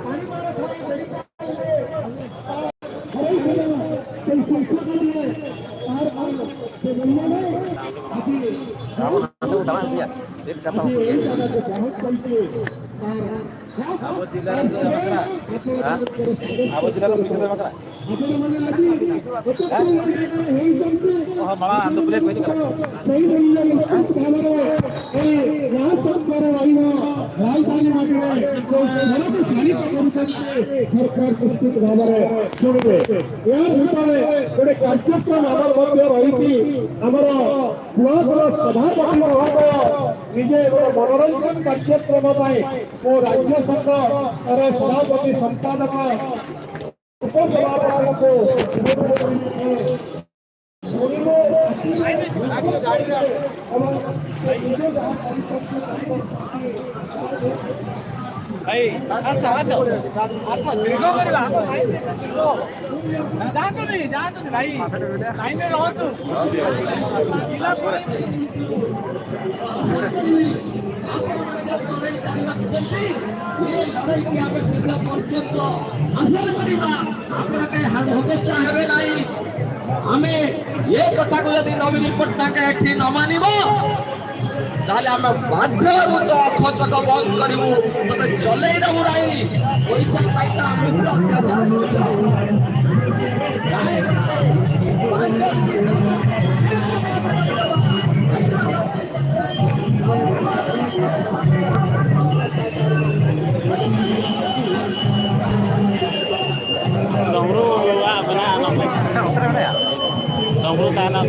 ପାଣି ମାଡ଼ ଖାଇ ମେଡ଼ିକାଲରେ ହରାଇଥିଲା, ସେଇ ଶିକ୍ଷକଟିଏ ତାର ସେ ମୂଲ୍ୟ ନାହିଁ। ଆଜି ଆଜି ଏଇ ଜାଗାକୁ ପହଞ୍ଚାଇଛି ତାର ହକ୍, ତାର ଶ୍ରେୟ ଆପଣମାନଙ୍କର ସମସ୍ତଙ୍କର। ଆପଣମାନେ ଆଜି ଏକତ୍ର ଏଇ ଜାଗାରେ ହେଇଛନ୍ତି, ସେଇ ମୂଲ୍ୟ ନିଶ୍ଚିତ ଭାବରେ ଏଇ ରାଜ ସରକାର ରହିବ। ରାଜଧାନୀ ମାଟିରେ ଯୋଉ ସ୍ୱରକୁ ଶାଣିତ କରୁଛନ୍ତି, ସରକାର ନିଶ୍ଚିତ ଭାବରେ ଶୁଣିବେ। ଏହା ଭିତରେ ଗୋଟେ କାର୍ଯ୍ୟକ୍ରମ ଆମର ମଧ୍ୟ ରହିଛି। ଆମର ବ୍ଲକର ସଭାପତି ମହୋଦୟ ନିଜେ ଗୋଟେ ମନୋରଞ୍ଜନ କାର୍ଯ୍ୟକ୍ରମ ପାଇଁ ମୋ ରାଜ୍ୟ ସଂଘର ସଭାପତି, ସମ୍ପାଦକ, ଉପସଭାପତିଙ୍କୁ ଶୁଣିବେ, ଆସିବେ ଏବଂ ସେ ନିଜେ ଯାହା କରିଛନ୍ତି। ଭାଇ, ଆସ ଆସ ଆସ, ଦୀର୍ଘ କରିବା ଆମ ଲାଇନରେ ଦୀର୍ଘ ହବ। ଯାଆନ୍ତୁନି, ଯାଆନ୍ତୁନି ଭାଇ, ଲାଇନରେ ରହନ୍ତୁ। ଜିଲ୍ଲା ପରେ ଆଶା କରିବି, ଆପଣମାନେ ଯୋଉ ଲଢ଼େଇ ଜାରି ରଖିଛନ୍ତି, ଏ ଲଢ଼େଇକି ଆମେ ଶେଷ ପର୍ଯ୍ୟନ୍ତ ହାସଲ କରିବା। ଆପଣ କାହିଁ ହତୋତ୍ସାହ ହେବେ ନାହିଁ। ଆମେ ଏ କଥାକୁ ଯଦି ନବୀନ ପଟ୍ଟନାୟକ ଏଠି ନ ମାନିବ, ତାହେଲେ ଆମେ ବାଧ୍ୟ ହେବୁ ତ ଅଖ ଚକ ବନ୍ଦ କରିବୁ, ତତେ ଚଲେଇ ଦେବୁ ନାହିଁ। ପଇସା ପାଇଁ ତ ଆମକୁ ଅତ୍ୟାଚାର କରୁଛ। ରାୟଗଡ଼ାରେ 5 ଦିନ ଡମରୁ ମାନେ ଡମରୁ ତା ନା।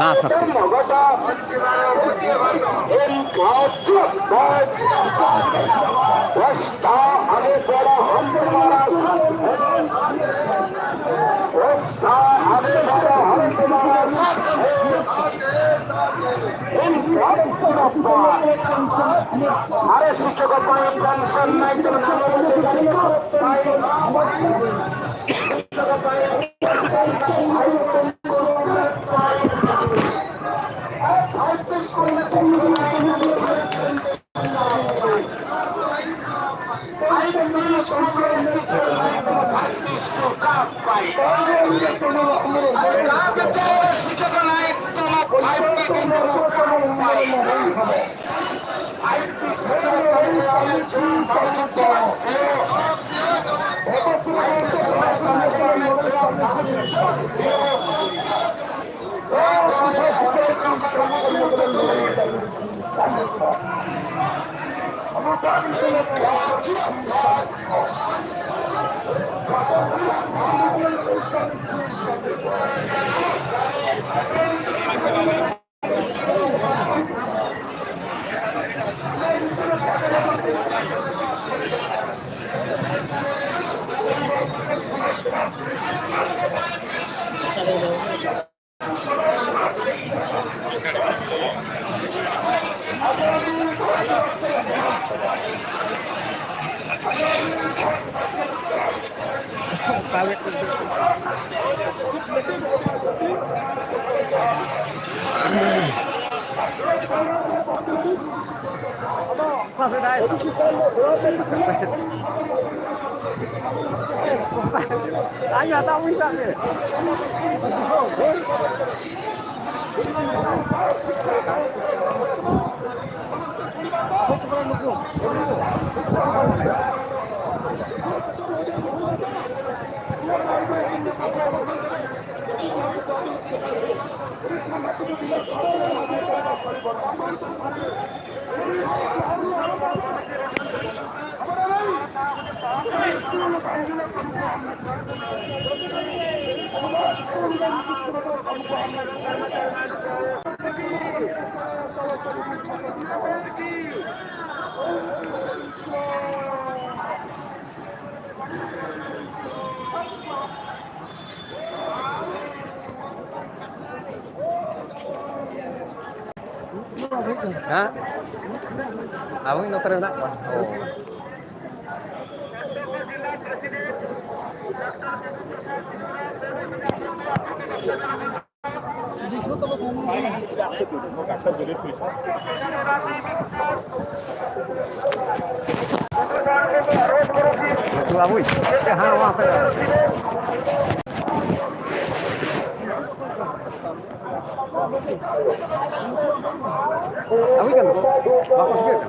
ଘାସ। ଆରେ, ଶିକ୍ଷକ ପାଇଁ ପେନସନ ନାହିଁ, ତମ ନାମ ଶିକ୍ଷକ ପାଇଁ ଶିକ୍ଷକ ନାହିଁ, ତମ Hah? Abang noter nak? Oh. Abang kan bapak juga kan?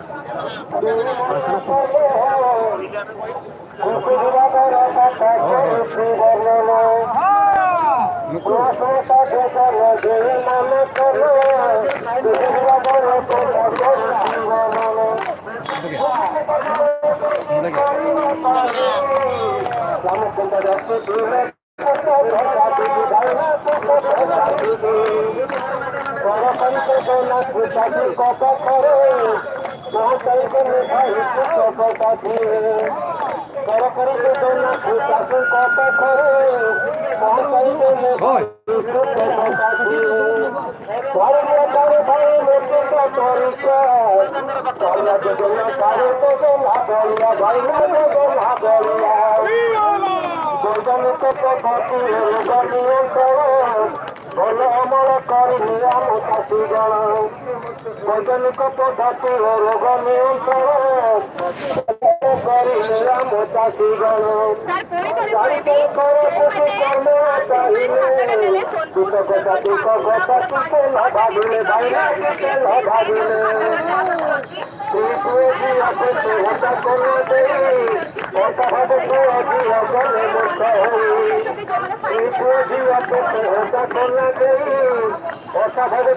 Sir ପୁଣି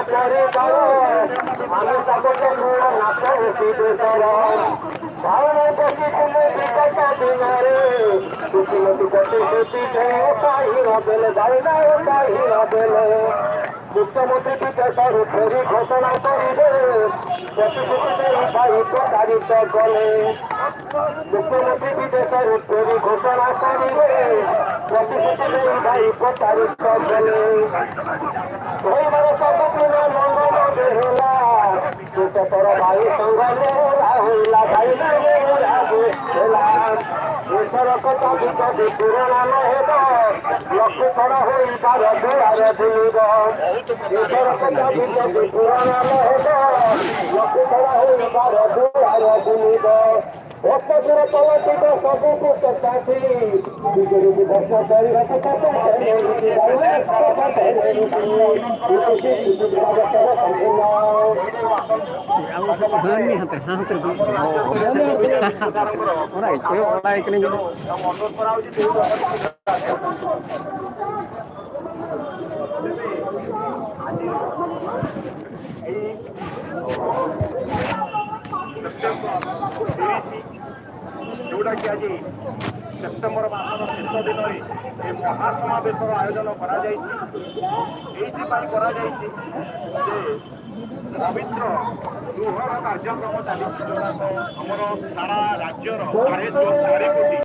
ଥରେ କହିବି, ଯେଉଁମାନେ ଆୟୁଷ୍ମାନ ଭାତାଟା ନେଲେ ସୋନପୁର ଏଇ ସେପ୍ଟେମ୍ବର 30, ଯେଉଁଟାକି ଆଜି ସେପ୍ଟେମ୍ବର ମାସର ଶେଷ ଦିନରେ ଏ ମହାସମାବେଶର ଆୟୋଜନ କରାଯାଇଛି। ଏଇଥିପାଇଁ କରାଯାଇଛି ଯେ ପବିତ୍ର ଗୃହର କାର୍ଯ୍ୟକ୍ରମ ଚାଲିଛି, ଯେଉଁଟାକ ଆମର ସାରା ରାଜ୍ୟର 4.5 କୋଟି